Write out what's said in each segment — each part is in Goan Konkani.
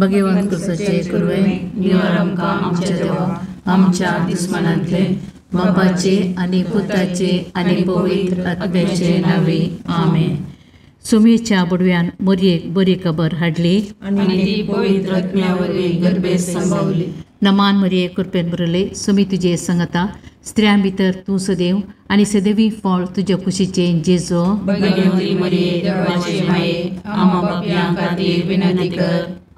भगवंत कुसाचे कुरवे निवार आमकां आमच्या देवा आमच्या दुस्मनांतले बापाचे आनी पुताचे आनी पवित्र आत्म्याचे नांवे आमेन. सुमेच्या बुडव्यान मोरयेक बरी खबर हाडली आनी ती पवित्र आत्म्या वरवीं गर्भेत संभावली. नमान मरिये कृपेन भरले सुमी तुजे संगता स्त्रियां भितर तूं सदैव आनी सदैवी फळ तुज्या कुशीचें जेजो. भगवती मरिये देवाचे माये आम्हा पापयां खातीर विनंती कर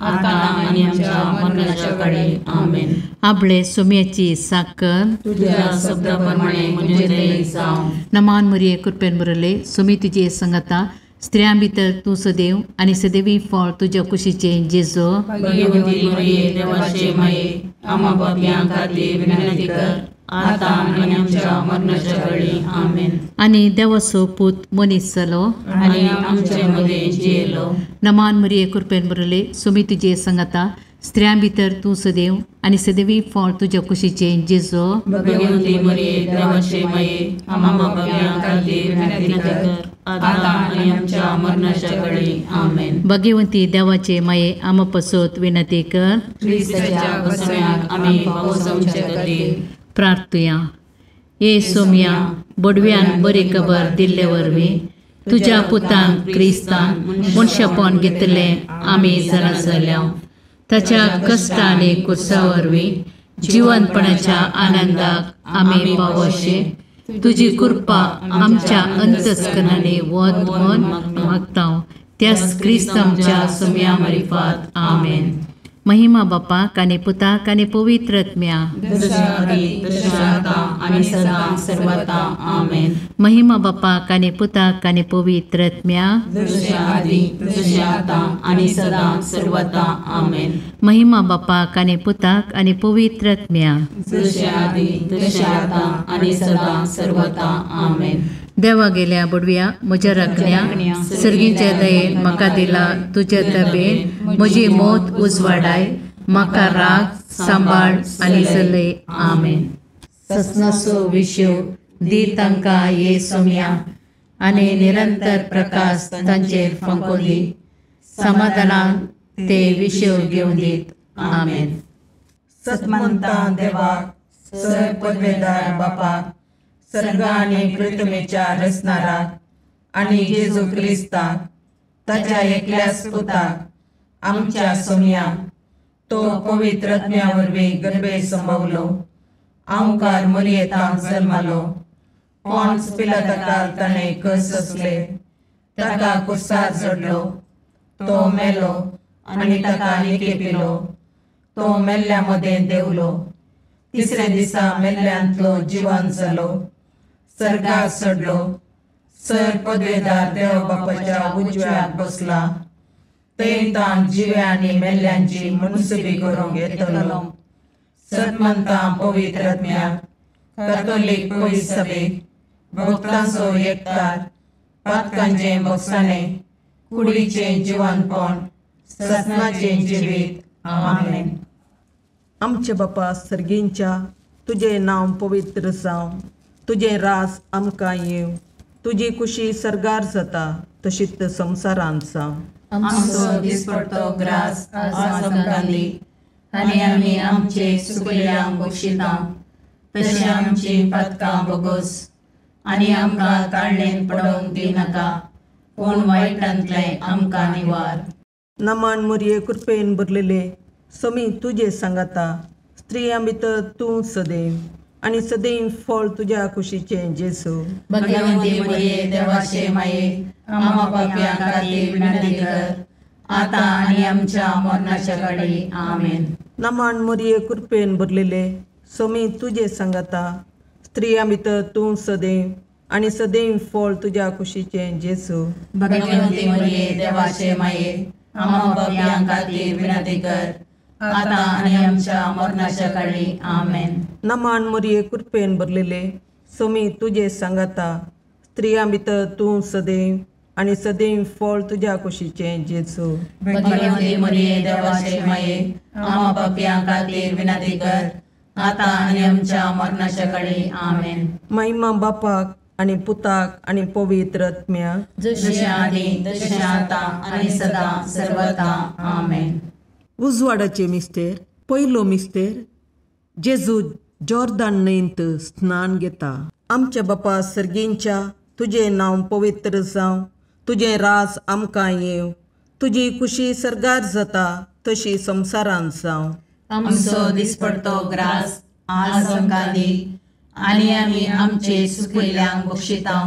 आतां आनी आमच्या मरणाच्या काळी आमेन. आपले सुम्याची साकर तुझ्या शब्दा प्रमाणे म्हजें जावं. नमान मरिये कृपेन भरले सुमी तुजे संगता स्त्रियां भितर तूं सदैव आनी सदैवी फळ तुज्या कुशीचें जेजो. भगवती मरिये देवाचे माये आम्हा पापयां खातीर विनंती कर आतां आनी आमच्या मरणाच्या काळी आमेन. आनी देवाचो पूत मनीस जालो आनी आमचे मदें जियेलो. नमान मरिये कृपेन भरले सुमी तुजे संगता स्त्रियां भितर तूं सदैव आनी सदैवी फळ तुज्या कुशीचें जेजो. भगवती मरिये देवाचे माये आम्हा पापयां खातीर विनंती कर आतां आनी आमच्या मरणाच्या काळी आमेन. भगवंती देवाचे माये आम्हा पसत विनंती कर. क्रिस्ताच्या बसव्याक आमी पावसाचे खातीर प्रार्थुया. ये सोम्या बडव्यान बरी खबर दिल्ले वरवीं तुज्या पुतान क्रिस्तान मनशापण घेतलें आमी जाणा जाल्या. ताच्या कश्ट आनी कुर्सा वरवीं जिवनपणाच्या आनंदाक आमी पावोशे तुजी कृपा आमच्या अंतस्करणांनी वत म्हूण मागता त्याच क्रिस्त आमच्या सोम्या मारिफात आमेन. महिमा बापाक आनी पुताक आनी पवित्र आत्म्या. महिमा बापाक आनी पुताक आनी पवित्र आत्म्या. महिमा बापाक आनी पुताक आनी पवित्र आत्म्या. देवा गेल्या बुडव्या म्हज्या राखण्या सर्गीच्या दयेन म्हाका दिला तुज्या दबेन म्हजी मौत उजवाडाय म्हाका राग सांबाळ आनी चलय आमेन. ससनाचो विशय दी तांकां ये सोम्या आनी निरंतर प्रकाश तांचेर फांको दी समाधानान ते विशय घेवन दीत आमेन. सतमंता देवाक सर पदवेदार बापाक सर्ग आनी पृथ्वीच्या रचणाराक आनी जेजू क्रिस्ताक ताच्या एकल्याच पुताक आमच्या सोम्याक तो पवित्र आत्म्या वरवीं गर्भे संभवलो आंवकार मरियेतांक जल्मालो पॉन्स पिलाताकाल ताणें कस सोंसले ताका कुर्सार चडलो तो मेलो आनी ताका निकेपिलो तो मेल्ल्या मदें देंवलो तिसऱ्या दिसा मेल्ल्यांतलो जिवन जालो सर्गाक चडलो सर पदवेदार देव बापाच्या उजव्याक बसला थंय ताण जिव्या आनी मेल्ल्यांची मनसुबी करूंक येतलो. सतमंता पवित्र आत्म्याक कॅथोलीक पवित्र सभेक भक्तांचो एकतार पातकांचें भोगसाणें कुडीचें जिवनपण ससनाचें जिवीत आमेन. आमचे बापा सर्गींच्या तुजें नांव पवित्र जावं तुजें राज आमकां येवं तुजी कुशी सर्गार जाता तशीच संवसारांत जावं. आमचो दिसपडतो ग्रास आज आमकां दी आनी आमी आमचे चुकलेल्यांक बक्षिता तशें आमची पातकां बोगोस आनी आमकां ताळणेन पडोवंक दिनाका पूण वायटांतलें आमकां निवार. नमान मोरये कृपेन भरलेले समी तुजे सांगाता स्त्रियां भितर तूं सदैव आनी सदैव फळ तुज्या कुशीचें जेजू. भगवंती मरिये देवाचे माये आम्हा पापयां खातीर विनंती कर आतां आनी आमच्या मरणाच्या काळी आमेन. नमान मोरये कृपेन भरलेले समी तुजे सांगाता स्त्रियां भितर तूं सदैव आनी सदैव फळ तुज्या कुशीचें जेजू. भगवंती मरिये देवाचे माये आम्हा पापयां खातीर विनंती कर आतां आनी आमच्या मरणाच्या काळी आमेन. नमान मोरये कृपेन भरलेले समी तुजे सांगाता स्त्रियां भितर तूं सदैव आनी सदैव फळ तुज्या कुशीचें जेजू. भगवंती मरिये देवाचे माये आम्हा पापयां खातीर विनंती कर आतां आनी आमच्या मरणाच्या काळी आमेन. महिमा बापाक आनी पुताक आनी पवित्र आत्म्याक जशें आदी तशें आतां आनी सदां सर्वता आमेन. उजवाडाचे मिस्तेर. पयलो मिस्तेर, जेजू जॉर्दान न्हंयंत स्नान घेता. आमच्या बापा सर्गींच्या, तुजें नांव पवित्र जावं, तुजें राज आमकां येवं, तुजी खुशी सर्गार जाता तशी संवसारांत जावं. आमचो दिसपडतो ग्रास आज आमकां दी आनी आमी आमचे सुकिल्ल्यांक बक्षिता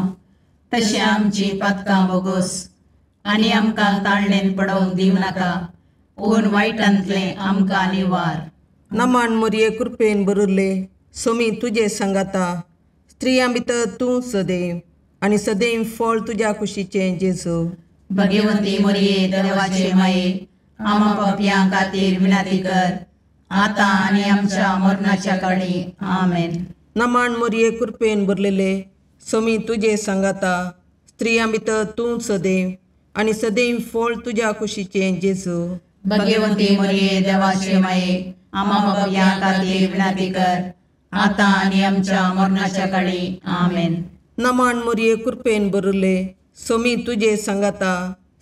तशें आमची पातकां बोगोस आनी आमकां ताळणेन पडोवंक दिवं नाका, पूण वायटांतलें आमकां निवार. नमान मोरये कृपेन बरुल्ले, सोमी तुजे सांगाता, स्त्रियां भितर तूं सदैव आनी सदैव फळ तुज्या कुशीचें जेजू. भगवंती मोरये देवाचे माये, आमा पापयां खातीर विनंती कर आतां आनी आमच्या मरणाच्या काळी. आमेन. नमान मोरये कृपेन भरलेले, सोमी तुजे सांगाता, स्त्रियां भितर तूं सदैव आनी सदैव फळ तुज्या कुशीचें जेजू. भगवंती मोरये देवाचे माये, आमा पापयां खातीर विनंती कर आतां आनी आमच्या मरणाच्या काळी. आमेन. नमान मोरये कृपेन भरले, सोमी तुजे सांगाता,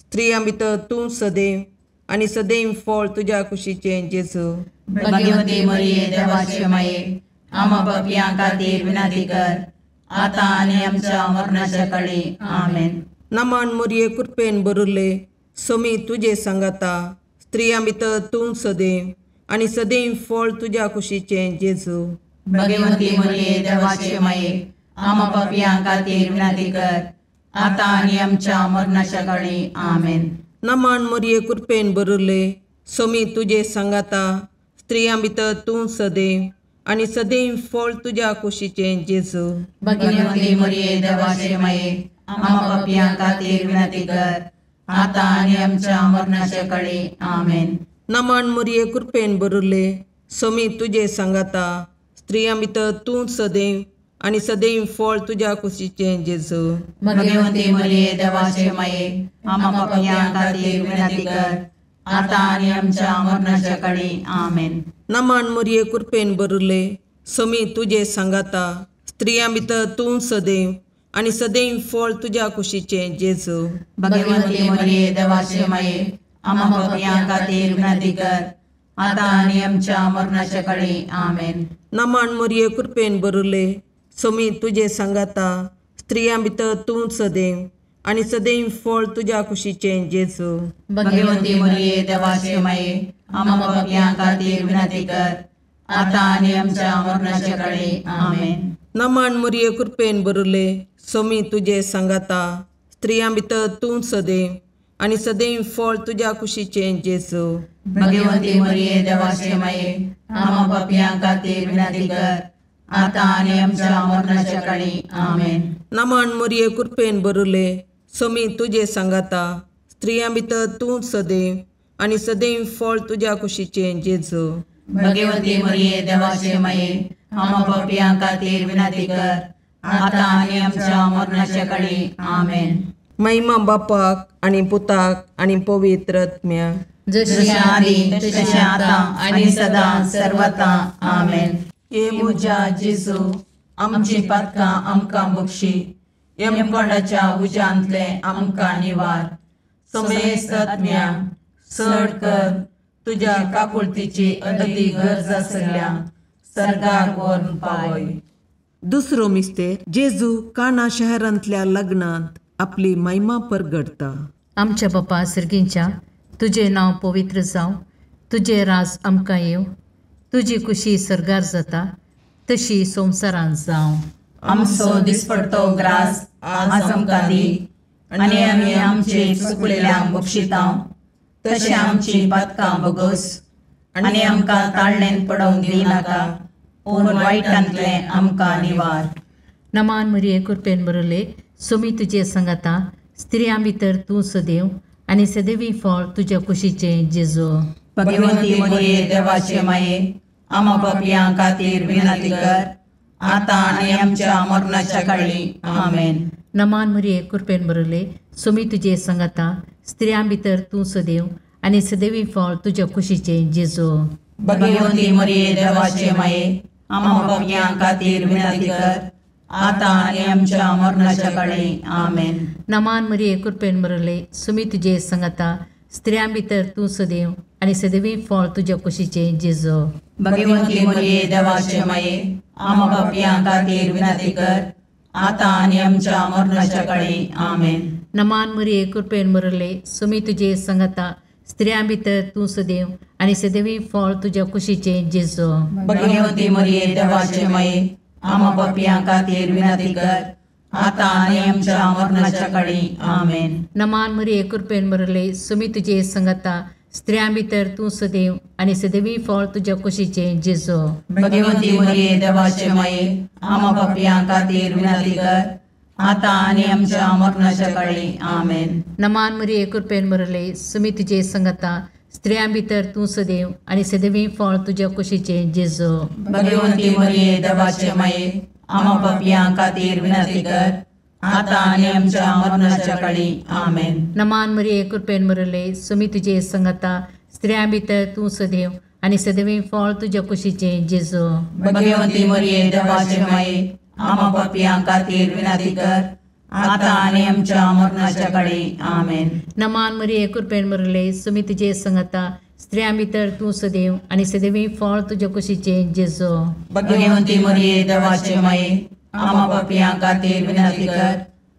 स्त्रियां भितर तूं सदैव आनी सदैव फळ तुज्या कुशीचें जेजू. भगवंती मोरये देवाचे माये, आमा पापयां खातीर विनंती कर आतां आनी आमच्या मरणाच्या काळी. आमेन. नमान मोरये कृपेन भरले, सोमी तुजे सांगाता, स्त्रियां भितर तूं सदैव आनी सदैव फळ तुज्या कुशीचें जेजू. भगवंती मोरये देवाचे माये, आमा पापयां खातीर विनंती कर आतां आनी आमच्या मरणाच्या काळी. आमेन. नमान मोरये कृपेन भरले, सोमी तुजे सांगाता, स्त्रियां भितर तूं सदैव आनी सदैव फळ तुज्या कुशीचें जेजू. भगवंती मोरये देवाचे माये, आमा पापयां खातीर विनंती कर आतां आनी आमच्या मरणाच्या काळी. आमेन. नमान मोरये कृपेन भरले, सोमी तुजे सांगाता, स्त्रियां भितर तूं सदैव आनी सदैव फळ तुज्या कुशीचें जेजू. भगवंती मोरये देवाचे माये, आमा पापयां खातीर विनंती कर आतां आनी आमच्या मरणाच्या काळी. आमेन. नमान मोरये कृपेन भरले, सोमी तुजे सांगाता, स्त्रियां भितर तूं सदैव आनी सदैव फळ तुज्या कुशीचें जेजू. भगवंती मोरये देवाचे माये, आमा पापयां खातीर विनंती कर आतां आनी आमच्या मरणाच्या काळी. आमेन. नमान मोरये कृपेन भरले, सोमी तुजे सांगाता, स्त्रियां भितर तूं सदैव आनी सदैव फळ तुज्या कुशीचें जेजू. भगवंती मोरये देवाचे माये, आमा पापयां खातीर विनंती कर आतां आनी आमच्या मरणाच्या काळी. आमेन. नमान मोरये कृपेन भरले, सोमी तुजे सांगाता, स्त्रियां भितर तूं सदैव आनी सदैव फळ तुज्या कुशीचें जेजू. भगवंती मोरये देवाचे माये, आमा पापयां खातीर विनंती कर आतां आनी आमच्या मरणाच्या काळी. आमेन. नमान मोरये कृपेन भरले, सोमी तुजे सांगाता, स्त्रियां भितर तूं सदैव आनी सदैव फळ तुज्या कुशीचें जेजू. भगवंती मोरये देवाचे माये, आमा पापयां खातीर विनंती कर आतां आनी आमच्या मरणाच्या काळी. आमेन. महिमा बापाक आनी पुताक आनी पवित्र आत्म्याक, जशी आदी तशें आतां आनी सदां सर्वता. आमेन. हे म्हज्या जेजू, आमची पातकां आमकां बक्षी, यमकोंडाच्या उज्यांतलें आमकां निवार, समेस्त आत्म्या चड कर तुज्या काकुळतीची अदती गरज आसल्या सर्गाक व्हरून पावय. दुसरो मिस्तेर, जेजू काना शहरांतल्या लग्नांत आपली महिमा परगडता. आमच्या बापा सर्गींच्या, तुजें नांव पवित्र जावं, तुजें राज आमकां येवं, तुजी खुशी सर्गार जाता तशी संवसारांत जावं. आमचो दिसपडतो ग्रास आज आमकां दी आनी आमी आमचे चुकलेल्यांक बक्षिता तशें आमची पातकां बोगस आनी आमकां ताळणेन पडोवंक दिनाका, पूण वायटांतलें आमकां निवार. नमान मरिये कृपेन बरले, सोमी तुजे सांगाता, स्त्रियां भितर तूं सदैव आनी सदैवी फळ तुज्या कुशीचें जेजू. भगवंती मरिये देवाचे माये, आमा पापयां खातीर विनंती कर आतां आनी आमच्या मरणाच्या काळी. आमेन. नमान मरिये कृपेन बरले, सोमी तुजे सांगाता, स्त्रियां भितर तूं सदैव आनी सदैवी फळ तुज्या कुशीचें जेजू. भगवंती मरिये देवाचे माये, आमा पापयां खातीर विनंती कर आतां आनी आमच्या मरणाच्या काळी. आमेन. नमान मरिये कृपेन बरले, सोमी तुजे सांगाता, स्त्रियां भितर तूं सदैव आनी सदैवी फळ तुज्या कुशीचें जेजू. भगवंती मरिये देवाचे माये, आम्हा पापयां खातीर विनंती कर, आतां आनी आमच्या मरणाच्या काळी. आमेन. नमान मरिये, कृपेन भरले, सुमी तुजे संगता, स्त्रियां भितर तूं सदैव आनी सदैवी फळ तुज्या कुशीचें जेजू. भगवंती मरिये देवाचे माये, आम्हा पापयां खातीर विनंती कर, आतां आनी आमच्या मरणाच्या काळी. आमेन. नमान मरिये, कृपेन भरले, सुमी तुजे संगता, स्त्रियां भितर तूं सदैव आनी सदैवी फळ तुज्या कुशीचें जेजू. भगवंती मरिये देवाचे माये, आम्हा पापयां खातीर विनंती कर, आतां आनी आमच्या मरणाच्या काळी. आमेन. नमान मरिये, कृपेन भरले, सुमी तुजे संगता, स्त्रियां भितर तूं सदैव आनी सदैवी फळ तुज्या कुशीचें जेजू. भगवंती मरिये देवाचे माये, आम्हा पापयां खातीर विनंती कर, आतां आनी आमच्या मरणाच्या काळी. आमेन. नमान मरिये, कृपेन भरले, सुमी तुजे संगता, स्त्रियां भितर तूं सदैव आनी सदैवी फळ तुज्या कुशीचें जेजू. भगवंती मरिये देवाचे माये, आम्हा पापयां खातीर विनंती कर, आतां आनी आमच्या मरणाच्या काळी. आमेन. नमान मरिये, कृपेन भरले, सुमी तुजे संगता, स्त्रियां भितर तूं सदैव आनी सदैवी फळ तुज्या कुशीचें जेजू. भगवंती मरिये देवाचे माये, आम्हा पापयां खातीर विनंती कर,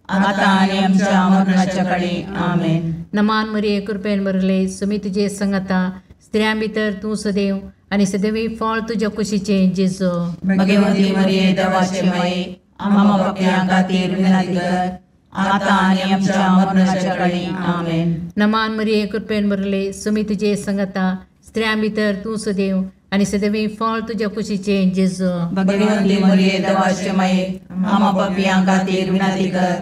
आतां आनी आमच्या मरणाच्या काळी. आमेन. नमान मरिये, कृपेन भरले, सुमी तुजे संगता, स्त्रियां भितर तूं सदैव आनी सदैवी फळ तुज्या कुशीचें जेजू. भगवंती मरिये देवाचे माये, आम्हा पापयां खातीर विनंती कर, आतां आनी आमच्या मरणाच्या काळी. आमेन. नमान मरिये, कृपेन भरले, सुमी तुजे संगता, स्त्रियां भितर तूं सदैव आनी सदैवी फळ तुज्या कुशीचें जेजू. भगवंती मरिये देवाचे माये, आम्हा पापयां खातीर विनंती कर,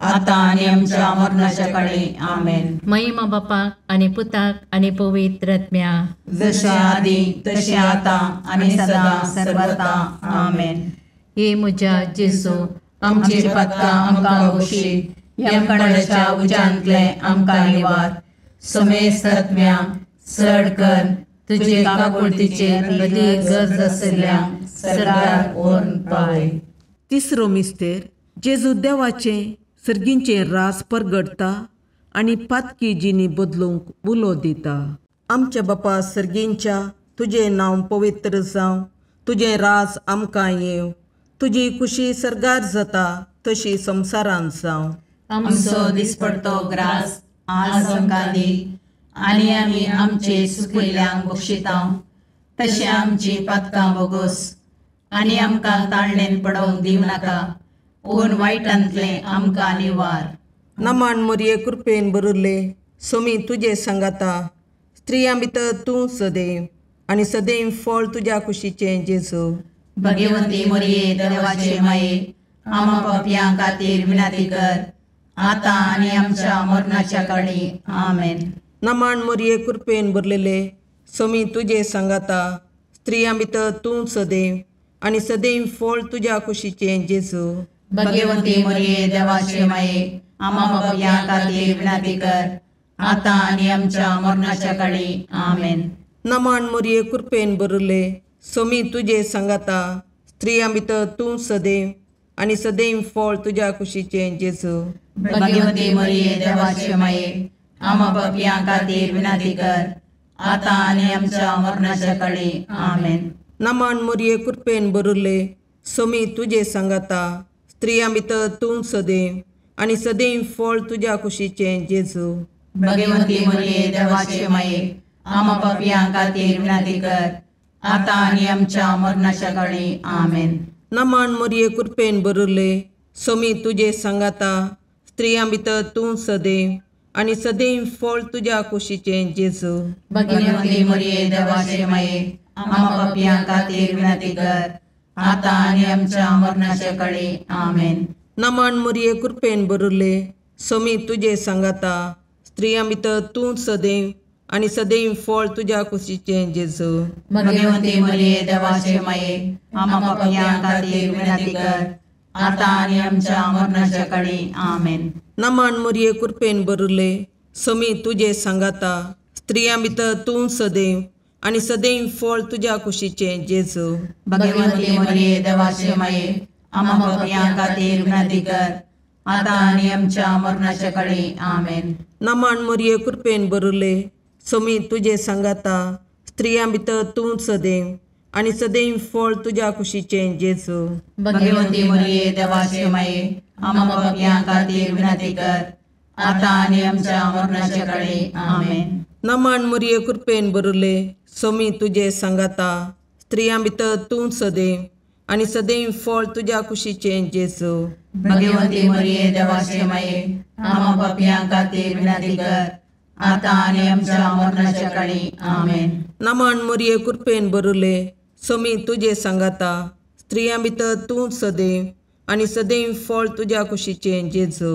आतां आनी आमच्या मरणाच्या काळी. आमेन. महिमा बापाक आनी पुताक आनी पवित्र आत्म्या, जशें आदी तशें आतां आनी सदां सर्वता. आमेन. हे म्हज्या जेजू, आमची पातकां आमकां बक्षी, यमकणाच्या उज्यांतले आमकां निवार, समेस्त आत्म्या चड कर तुजे काकुळतीचेर अदीक गरज आशिल्ल्या सरकार व्हरून पावय. तिसरो मिस्तेर, जेजू देवाचें सर्गींचें रास परगडटा आनी पातकी जिणी बदलूंक उलो दिता. आमच्या बापा सर्गींच्या, तुजें नांव पवित्र जावं, तुजें रास आमकां येवं, तुजी खुशी सर्गार जाता तशी संवसारांत जावं. आमचो दिसपडतो ग्रास आज आमकां दी, आनी आमी आमचे सुकिल्ल्यांक बक्षिता तशें आमची पातकां बोगोस, आनी आमकां ताळणेन पडोवंक दिवं नाका, पूण वायटांतलें आमकां निवार. नमान मरिये, कृपेन भरिल्ले, सोमी तुजे सांगाता, स्त्रियां भितर तूं सदैव आनी सदैव फळ तुज्या कुशीचें जेजू. भगवंती मरिये देवाचे माये, आम्हा पापयां खातीर विनंती कर, आतां आनी आमच्या मरणाच्या काळी. आमेन. नमान मरिये, कृपेन भरलेले, सोमी तुजे सांगाता, स्त्रियां भितर तूं सदैव आनी सदैव फळ तुज्या कुशीचें जेजू. भगवंती मरिये देवाचे माये, आम्हा पापयां खातीर विनंती कर, आतां आनी आमच्या मरणाच्या काळी. आमेन. नमान मरिये, कृपेन भरिल्ले, सोमी तुजे सांगाता, स्त्रियां भितर तूं सदैव आनी सदैव फळ तुज्या कुशीचें जेजू. भगवंती मरिये देवाचे माये, आम्हा पापयां खातीर विनंती कर, आतां आनी आमच्या मरणाच्या काळी. आमेन. नमान मरिये, कृपेन भरिल्ले, सोमी तुजे सांगाता, स्त्रियां भितर तूं सदैव आनी सदैव फळ तुज्या कुशीचें जेजू. भगवंती मरिये देवाचे माये, आम्हा पापयां खातीर विनंती कर, आतां आनी आमच्या मरणाच्या काळी. आमेन. नमान मरिये, कृपेन भरिल्ले, सोमी तुजे सांगाता, स्त्रियां भितर तूं सदैव आनी सदैव फळ तुज्या कुशीचें जेजू. भगवंती मरिये देवाचे माये, आम्हा पापयां खातीर विनंती कर, आतां आनी आमच्या मरणाच्या काळी. आमेन. नमान मरिये, कृपेन भरिल्ले, सोमी तुजे सांगाता, स्त्रियां भितर तूं सदैव आनी सदैव फळ तुज्या कुशीचें जेजू. भगवंती मरिये देवाचे माये, आम्हा पापयां खातीर विनंती कर, आतां आनी आमच्या मरणाच्या काळी. आमेन. नमान मरिये, कृपेन भरिल्ले, सोमी तुजे सांगाता, स्त्रियां भितर तूं सदैव आनी सदैव फळ तुज्या कुशीचें जेजू. भगवंती मरिये देवाचे माये, आम्हा पापयां खातीर विनंती कर, आतां आनी आमच्या मरणाच्या काळी. आमेन. नमन मरिये कृपेन भरिल्ले सोमी तुजे सांगाता स्त्रियां भितर तूं सदैव आनी सदैव फळ तुज्या कुशीचें जेजू. भगवंती मरिये देवाचे माये आम्हा पापयां खातीर विनंती कर आतां आनी आमच्या मरणाच्या काळी. आमेन. नमन मरिये कृपेन भरिल्ले सोमी तुजे सांगाता स्त्रियां भितर तूं सदैव आनी सदैव फळ तुज्या कुशीचें जेजू. भगवंती मरिये देवाचे माये आम्हा पापयां खातीर विनंती कर आतां आनी आमच्या मरणाच्या काळी. आमेन. नमन मरिये कृपेन भरिल्ले सोमी तुजे सांगाता स्त्रियां भितर तूं सदैव आनी सदैव फळ तुज्या कुशीचें जेजू.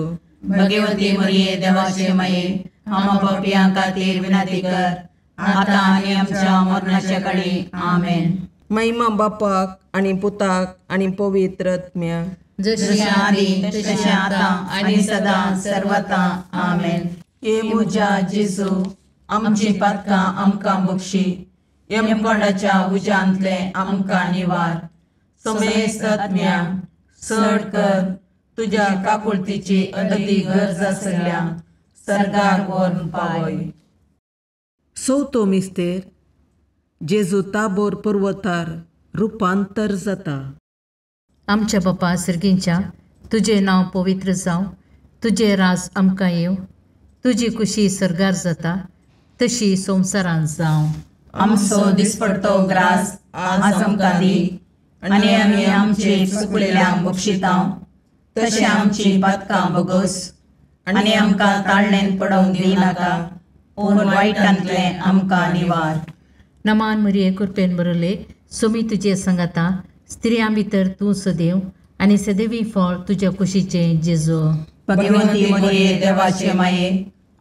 भगवंती मरिये देवाचे माये आम्हा पापयां खातीर विनंती कर आतां आनी आमच्या मरणाच्या काळी. आमेन. महिमा बापाक आनी पुताक आनी पवित्र आत्म्याक, जशें आदी तशें आतां आनी सदां सर्वता. आमेन. हे म्हज्या जेजू आमची पातकां आमकां बक्षी, यमकोंडाच्या उज्यांतले आमकां निवार, समेस्त आत्म्या चड कर तुज्या काकुळतीची अदती गरज आसल्या सर्गाक व्हरून पावय. चवथो मिस्तेर जेजू ताबोर पर्वतार रुपांतर जाता. आमच्या बापा सर्गींच्या तुजें नांव पवित्र जावं, तुजें राज आमकां येवं, तुजी कुशी सर्गार जाता तशी संवसारांत जावं. आमचो दिसपडतो ग्रास आज आमकां दी आनी आमी आमचे चुकलेल्यांक बक्षितांव तशें आमची पातकां बगस आनी आमकां ताळणेन पडोवंक दिनाका पूण वायटांतलें आमकां निवार. नमान मरिये कृपेन भरिल्ले सोमी तुजे सांगाता स्त्रियां भितर तूं सदैव आनी सदैवी फळ तुज्या कुशीचें जेजू. भगवंती मरिये देवाचे माये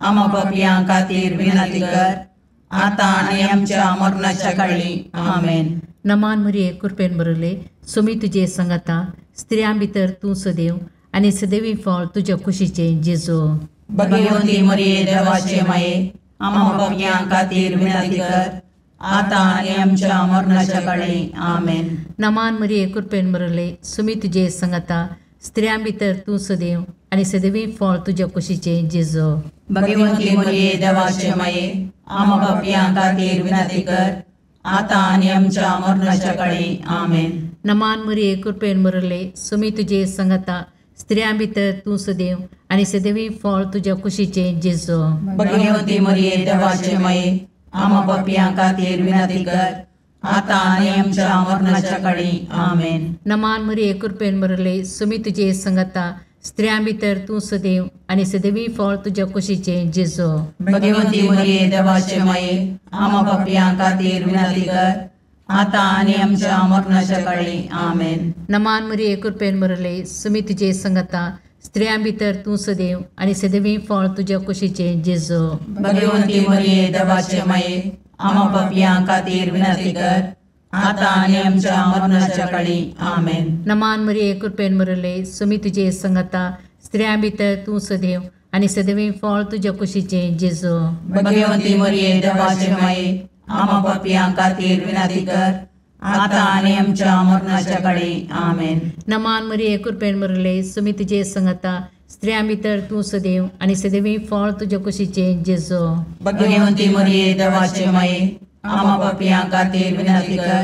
आम्हा पापयां खातीर विनंती कर आतां आनी आमच्या मरणाच्या काळी. आमेन. नमान मरिये कृपेन भरिल्ले सोमी तुजे सांगाता स्त्रियां भितर तूं सदैव आनी सदैवी फळ तुज्या कुशीचें जेजू. भगवंती मरिये देवाचे माये आम्हा पापयां खातीर विनंती कर आतां आनी आमच्या मरणाच्या काळी. आमेन. नमान मरिये कृपेन भरिल्ले सोमी तुजे सांगाता स्त्रियां भितर तूं सदैव आनी सदैवी फळ तुज्या कुशीचें जेजू. भगवंती मरिये देवाचे माये आम्हा पापयां खातीर विनंती कर आतां आनी आमच्या मरणाच्या काळी. आमेन. नमान मरिये कृपेन भरिल्ले सोमी तुजे सांगाता स्त्रियां भितर तूं सदैव आनी सदैवी फळ तुज्या कुशीचें जेजू. भगवंती मरिये देवाचे माये आम्हा पापयां खातीर विनंती कर आतां आनी आमच्या मरणाच्या काळी. आमेन. नमान मरिये कृपेन भरिल्ले सोमी तुजे सांगाता स्त्रियां भितर तूं सदैव आनी सदैवी फळ तुज्या कुशीचें जेजू. भगवंती मरिये देवाचे माये आम्हा पापयां खातीर विनंती कर आतां आनी आमच्या मरणाच्या काळी. आमेन. नमान मरिये कृपेन भरिल्ले सोमी तुजे सांगाता स्त्रियां भितर तूं सदैव आनी सदैवी फळ तुज्या कुशीचें जेजू. भगवंती मरिये देवाचे माये आम्हा पापयां खातीर विनंती कर आतां आनी आमच्या मरणाच्या काळी. आमेन. नमान मरिये कृपेन भरिल्ले सोमी तुजे सांगाता स्त्रियां भितर तूं सदैव आनी सदैवी फळ तुज्या कुशीचें जेजू. भगवंती मरिये देवाचे माये आम्हा पापयां खातीर विनंती कर आतां आनी आमच्या मरणाच्या काळी. आमेन. नमान मरिये कृपेन भरिल्ले सोमी तुजे सांगाता स्त्रियां भितर तूं सदैव आनी सदैवी फळ तुज्या कुशीचें जेजू. भगवंती मरिये देवाचे माये आम्हा पापयां खातीर विनंती कर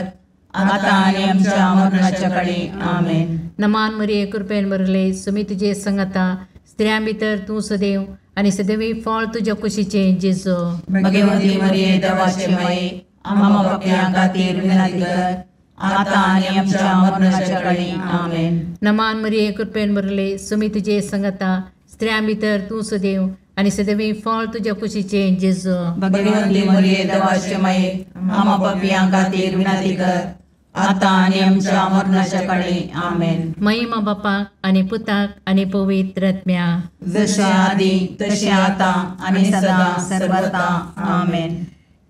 आतां आनी आमच्या मरणाच्या काळी. आमेन. नमान मरिये कृपेन भरिल्ले सोमी तुजे सांगाता स्त्रियां भितर तूं सदैव आनी सदैवी फळ तुज्या कुशीचें जेजू. भगवंती मरिये देवाचे माये आम्हा पापयां खातीर विनंती कर आतां आनी आमच्या मरणाच्या काळी. आमेन. नमान मरिये कृपेन भरिल्ले सोमी तुजे सांगाता स्त्रियां भितर तूं सदैव आनी सदैवी फळ तुज्या कुशीचें जेजू. भगवंती मरिये देवाचे माये आम्हा पापयां खातीर विनंती कर आतां आनी आमच्या मरणाच्या काळी. आमेन. महिमा बापाक आनी पुताक आनी पवित्र आत्म्याक, जशें आदी तशें आतां आनी सदां सर्वता. आमेन.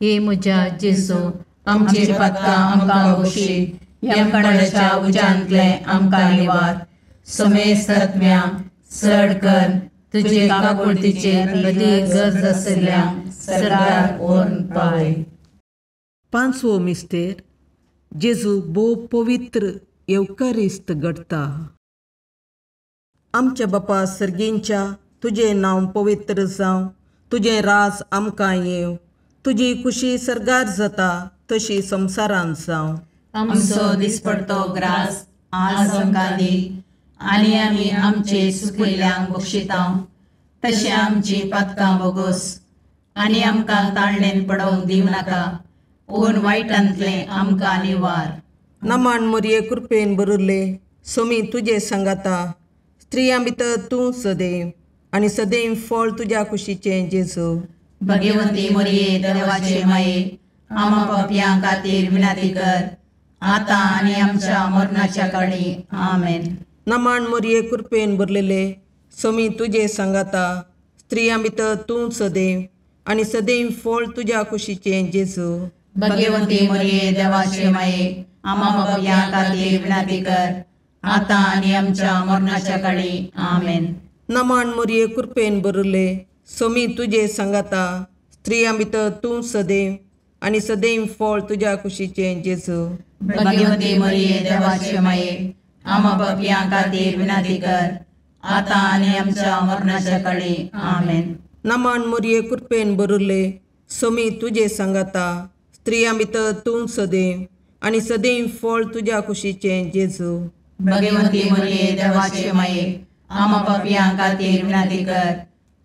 हे म्हज्या जेजू आमची पातकां आमकां बक्षी, यमकंडाच्या उज्यांतले आमकां निवार, समेस्त आत्म्या चड कर तुजे काकुळतीचेर अदीक गरज आशिल्ल्या सर्गाक व्हरून पावय. पांचवो मिस्तेर जेजू भोव पवित्र येवकारिस्त घडटा. आमच्या बापा सर्गींच्या तुजें नांव पवित्र जावं, तुजें राज आमकां येवं, तुजी कुशी सर्गार जाता तशी संवसारांत जावं. आमचो दिसपडतो ग्रास आज आमकां दी आनी आमी आमचे सुकिल्ल्यांक बक्षिता तशें आमची पातकां बोगोस आनी आमकां ताळणेन पडोवंक दिवं नाका, पूण वायटांतलें आमकां निवार. नमान मोरये कृपेन बरुल्ले, सोमी तुजे सांगाता, स्त्रियां भितर तूं सदैव आनी सदैव फळ तुज्या कुशीचें जेजू. भगवंती मोरये देवाचे माये, आमा पापयां खातीर विनंती कर आतां आनी आमच्या मरणाच्या काळी. आमेन. नमान मोरये कृपेन भरलेले, सोमी तुजे सांगाता, स्त्रियां भितर तूं सदैव आनी सदैव फळ तुज्या कुशीचें जेजू. भगवंती मोरये देवाचे माये, आमा पापयां खातीर विनंती कर आतां आनी आमच्या मरणाच्या काळी. आमेन. नमान मोरये कृपेन भरले, सोमी तुजे सांगाता, स्त्रियां भितर तूं सदैव आनी सदैव फळ तुज्या कुशीचें जेजू. भगवंती मोरये देवाचे माये, आमा पापयां खातीर विनंती कर आतां आनी आमच्या मरणाच्या काळी. आमेन. नमान मोरये कृपेन भरले, सोमी तुजे सांगाता, स्त्रियां भितर तूं सदैव आनी सदैव फळ तुज्या कुशीचें जेजू. भगवंती मोरये देवाचे माये, आमा पापयां खातीर विनंती कर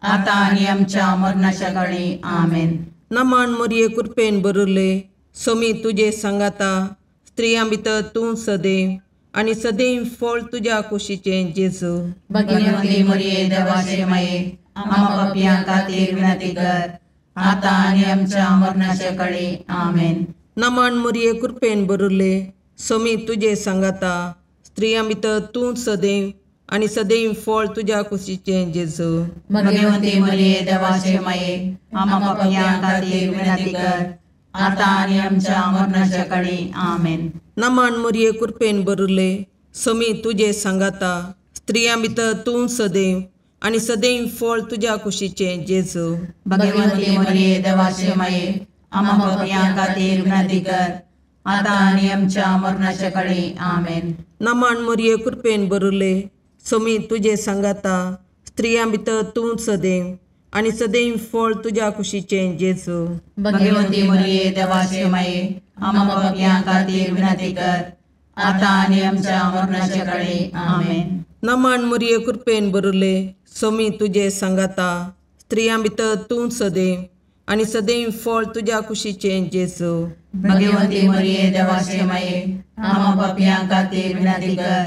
आतां आनी आमच्या मरणाच्या काळी. आमेन. नमान मोरये कृपेन भरले, सोमी तुजे सांगाता, स्त्रियां भितर तूं सदैव आनी सदैव फळ तुज्या कुशीचें जेजू. भगवंती मोरये देवाचे माये, आमा पापयां खातीर विनंती कर आतां आनी आमच्या मरणाच्या काळी. आमेन. नमान मोरये कृपेन भरले, सोमी तुजे सांगाता, स्त्रियां भितर तूं सदैव आनी सदैव फळ तुज्या कुशीचें जेजू. भगवंती मोरये देवाचे माये, आमा पापयां खातीर विनंती कर आतां आनी आमच्या मरणाच्या काळी. आमेन. नमान मोरये कृपेन भरले, सोमी तुजे सांगाता, स्त्रियां भितर तूं सदैव आनी सदैव फळ तुज्या कुशीचें जेजू. भगवंती मोरये देवाचे माये, आमा पापयां खातीर विनंती कर आतां आनी आमच्या मरणाच्या काळी. आमेन. नमान मोरये कृपेन भरले, सोमी तुजे सांगाता, स्त्रियां भितर तूं सदैव आनी सदैव फळ तुज्या कुशीचें जेजू. भगवंती मोरये देवाचे माये, आमा पापयां खातीर विनंती कर आतां आनी आमच्या मरणाच्या काळी. आमेन. नमान मोरये कृपेन भरले, सोमी तुजे सांगाता, स्त्रियां भितर तूं सदैव आनी सदैव फळ तुज्या कुशीचें जेजू. भगवंती मोरये देवाचे माये, आमा पापयां खातीर विनंती कर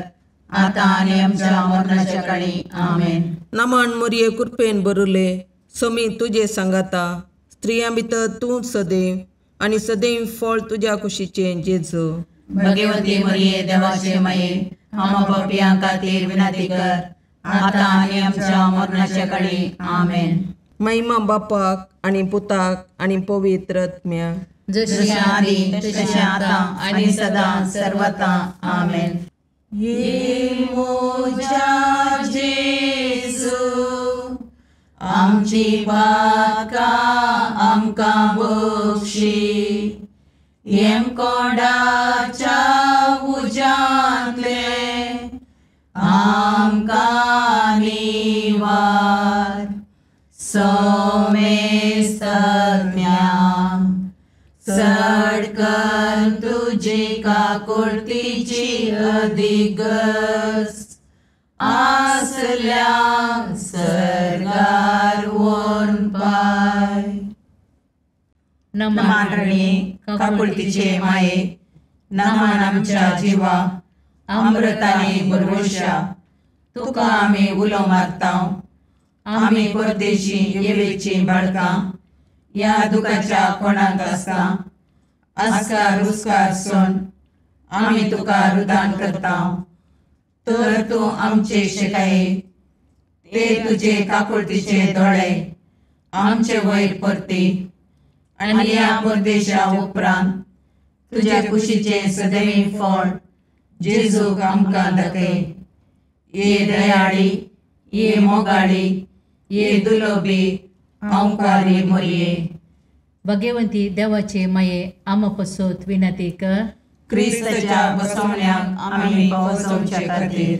आतां आनी आमच्या मरणाच्या काळी. आमेन. नमान मोरये कृपेन भरले, सोमी तुजे सांगाता, स्त्रियां भितर तूं सदैव आनी सदैव फळ तुज्या कुशीचें जेजू. भगवंती मोरये देवाचे माये, आमा पापयां खातीर विनंती कर आतां आनी आमच्या मरणाच्या काळी. आमेन. महिमा बापाक आनी पुताक आनी पवित्र आत्म्याक, जशी आदी तशें आतां आनी सदां सर्वता. आमेन. ये मोजा जेजू, आमची पातकां आमकां बक्षी, येमकोंडाच्या उज्यांतले आमकां निवार. सोमेस्तज्ञा चड कर तुजी काकुळतीची अधिगस आसल्या सर्गार व्हरून पाय. नमान रणी काकुळतीचे माये, नमान आमच्या जिवा अमृताने भरवशा, तुका आमी उलो मारता. आमी परदेशी येवेची बाळकां ह्या दुखाच्या कोणाक आसता आस्कार उस्कार सोन आमी तुका रुदान करता. तर तूं आमचे शिकाये ते तुजे काकुळतीचे दोळे आमचे वयर परती आनी ह्या परदेशा उपरांत तुज्या कुशीचें सदैव फळ जेजूक आमकां दाखय. ये दयाळी, ये मोगाळी, ये दुलोबी अंकारी मोरये. भगवंती देवाचे माये आमा पसोत विनंती कर. क्रिस्ताच्या बसवण्याक आमी पावसोवचे खातीर.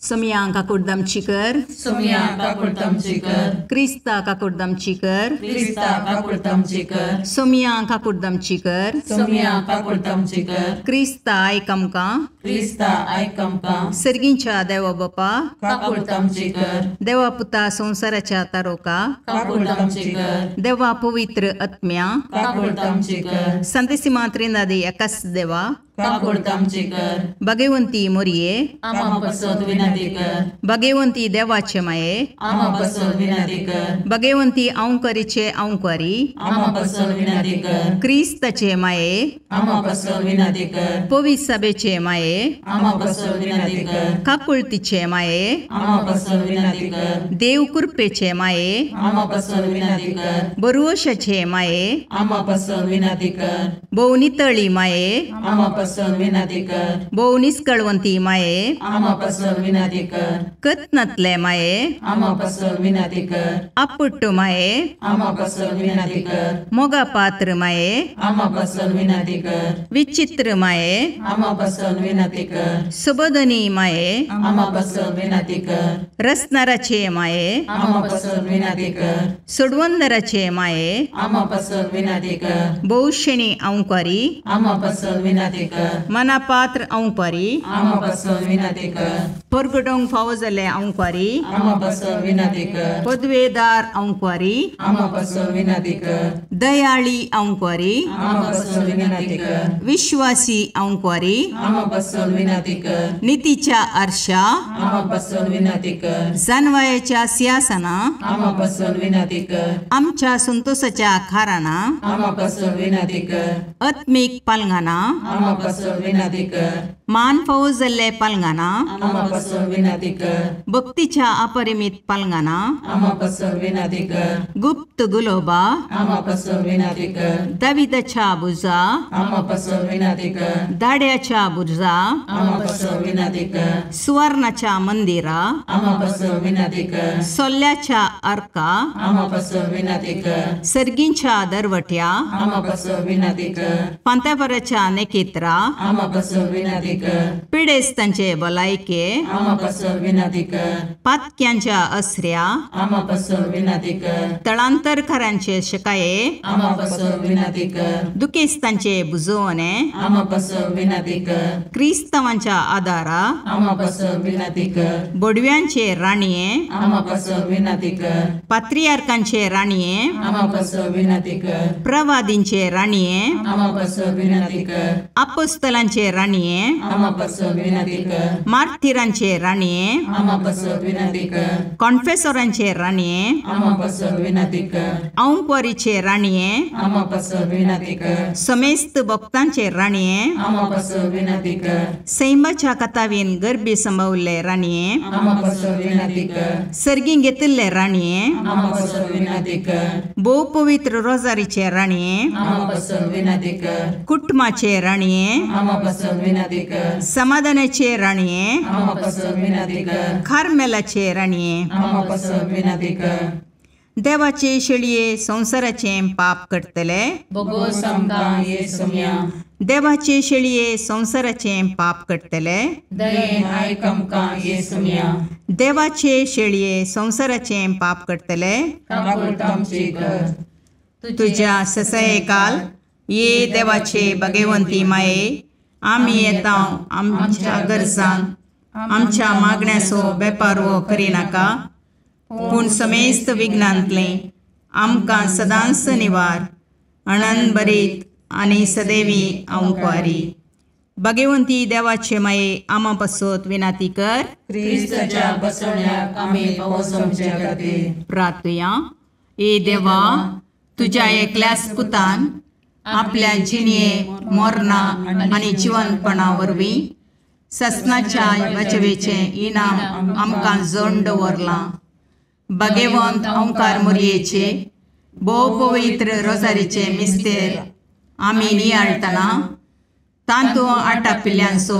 सोमया काकुडदामची कर, सोमया काकुडदामची कर, क्रिस्ता काकुडदामची कर, क्रिस्ता काकुडदामची कर, सोमया काकुडदामची कर, सोमया काकुडदामची कर, क्रिस्ता आयक आमकां, क्रिस्ता आयक आमकां, सर्गींच्या देवा बापा काकुडदामची कर, देवा पुता संवसाराच्या तारोका काकुडदामची कर, देवा पवित्र आत्म्या काकुडदामची कर, संतेसिमा त्रिनादी एकाच देवा काकुडदामची कर, भगवंती मोरये आमा पसत विनंती कर, भगवंती देवाचे माये आमा पसत विनंती कर, भगवंती औंकरीचे औंकरी आमा पसत विनंती कर, क्रिस्ताचे माये आमा पसत विनंती कर, पवित्र सभेचे माये आमा पसत विनंती कर, काकुळतीचे माये आमा पसत विनंती कर, देव कृपेचे माये आमा पसत विनंती कर, बरुवशाचे माये आमा पसत विनंती कर, भोव नितळी माये आमा पसत विनंती कर, भोव निस्कळवंती माये आमा पसत विनंती कर, कत्नातले माये आमा पसत विनंती कर, आपुट्ट माये आमा पसत विनंती कर, मोगा पात्र माये आमा पसत विनंती कर, विचित्र माये आमा पसत विनंती कर, सुबोधनी माये आमा पसत विनंती कर, रसनाराचे माये आमा पसत विनंती कर, सोडवंदराचे माये आमा पसत विनंती कर, भोवशेणी औंकारी आमा पसत विनंती कर, मनापात्र औंकारी आमा पसत विनंती कर, परगटोंक फावो जाल्ले औंकारी आमा पसत विनंती कर, पदवेदार औंकारी आमा पसत विनंती कर, दयाळी औंकारी आमा पसत विनंती कर, विश्वासी औंकारी आमा पसत विनंती कर, नितीच्या आरशा आमा पसत विनंती कर, जानवायाच्या सिंहासना आमा पसत विनंती कर, आमच्या संतोषाच्या खाराना आमा पसत विनंती कर, आत्मीक पालंगाना आमा पसत विनंती कर, मान फावो जाल्ले पालंगाना आमा पसत विनंती कर, भक्तीच्या अपरिमित पालंगाना आमा पसत विनंती कर, गुप्त गुलोबा आमा पसत विनंती कर, दाविदाच्या बुजा आमा पसत विनंती कर, दाड्याच्या बुर्जा आमा पसत विनंती कर, सुवर्णाच्या मंदिरा आमा पसत विनंती कर, सोल्ल्याच्या अर्का आमा पसत विनंती कर, सर्गींच्या दरवट्या आमा पसत विनंती कर, पांतापराच्या नेकेत्रा आमा पसत विनंती कर, पिडेस्तांचे भलायके आमा पसत विनंती कर, पातक्यांच्या असऱ्या आमा पसत विनंती कर, तळांतरकारांचे शकाये आमा पसत विनंती कर, दुखेस्तांचे बुजवणे आमा पसत विनंती कर, क्रिस्तावांच्या आदारा आमा पसत विनंती कर, बोडव्यांचे राणये आमा पसत विनंती कर, पात्रियार्कांचे राणये आमा पसत विनंती कर, प्रवादींचे राणये आमा पसत विनंती कर, अपोस्तलांचे राणये आमा पसत विनंती कर, मार्थिरांचे राणये आमा पसत विनंती कर, कॉन्फेसोरांचे राणये आमा पसत विनंती कर, औंकवारीचे राणये आमा पसत विनंती कर, समेस्त भक्तांचे राणये आमा पसत विनंती कर, सैमाच्या कथावीन गर्भी संभवल्ले राणये आमा पसत विनंती कर, सर्गीं घेतिल्ले राणये आमा पसत विनंती कर, भोव पवित्र रोजारीचे राणये आमा पसत विनंती कर, कुटुंबाचे राणये आमा पसत विनंती कर, समाधानाचे राणये आमा पसत विनंती कर, कार्मेलाचे राणये आमा पसत विनंती कर, देवाचे शेळये संवसाराचे पाप करतले बोगोस आमकां ये सोम्या, देवाचे शेळये संवसाराचे पाप करतले दयेन आयक आमकां ये सोम्या, देवाचे शेळये संवसाराचे पाप करतले काकुळट आमची कर, तुझ्या ससयकाल ये देवाचे भगवंती माये आमी येता आमच्या गरजांक आमच्या मागण्याचो बेपारवो करिनाका पूण समेस्त विघ्नांतलें आमकां सदांच निवार अणनभरीत आनी सदैवी अंकवारी भगवंती देवाचे माये आमा पासत विनाती कर क्रिस्ताच्या बसवण्याक आमी पावस आमच्या खातीर प्रार्थुया. ए देवा, तुज्या एकल्याच पुतान आपल्या जिणये मरणा आनी जिवनपणा वरवीं ससनाच्या वाचवेचें इनाम आमकां जण दवरलां. भगवंत ओंकार मोरयेचे भोव पवित्र रोजारीचे मिस्तेर आमी नियाळटना तांतू आटापिल्ल्यांचो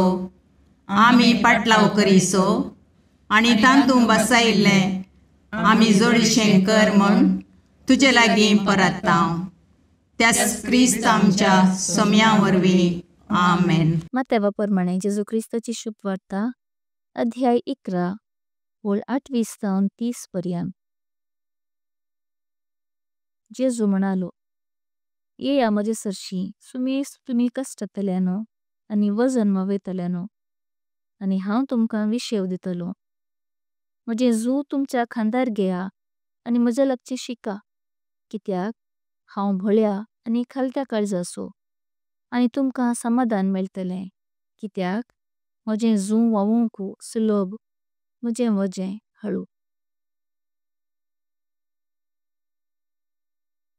आमी पाटलाव करीसो आनी तांतू बसायिल्लें आमी जोडीशें कर म्हूण तुजे लागीं परत्ता. त्याच क्रिस्त आमच्या सोम्या वरवीं. आमेन. मात्या प्रमाणे जेजू क्रिस्ताची शुभ वार्ता अध्याय 11 वळ 28 तावन 30 पर्यंत। जेजू म्हणालो, येया माझे सरशी सुमेस्त तुमी कष्टतल्यानो आनी वजन मावेतल्यानो, आनी हांव तुमकां विशेव दितलो। माझे जू तुमच्या खांदार घेया आनी माझे लागचे शिका, कित्याक हांव भोल्या आनी खलत्या कालजासो, आनी तुमकां समाधान मेळतले। कित्याक माझे जू वावुंकु सुलोभ, माझे वजे हलु।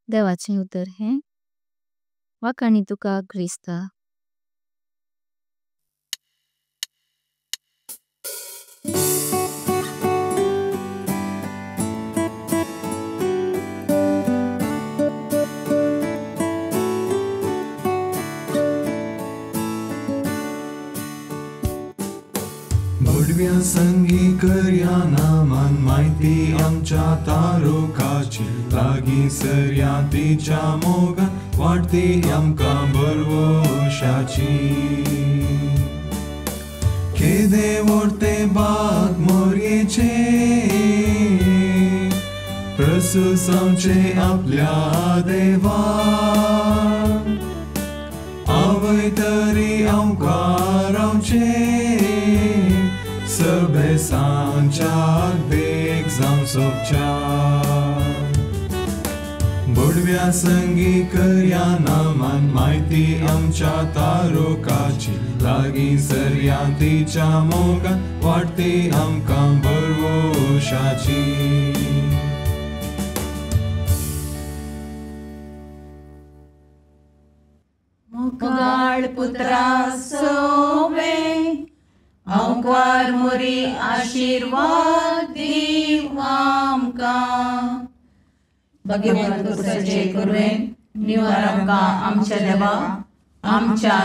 देवाचे उतर हे वाखाणी तुका क्रिस्ता। भडव्या संगी करया नामान माहिती आमच्या तारुकाची लागी सरया तिच्या मोगान वाडती आमकां बरवशाची। केदे व्हडते बाग मोरयेचे प्रसूस आमचे आपल्या देवा आवय तरी आमकां रावचे सबेसांच्याक देख जावं सोबच्या। भडव्या संगी करया नामान माहिती आमच्या तारुकाची लागीं सरया तिच्या मोगान वाडती आमकां बरवशाची। मोगाळ पुत्रा सोवे अंकार मोरी आशीर्वाद दीव आमकां। भगवंत कुसाचे कुरवेन निवार आमकां आमच्या देवा आमच्या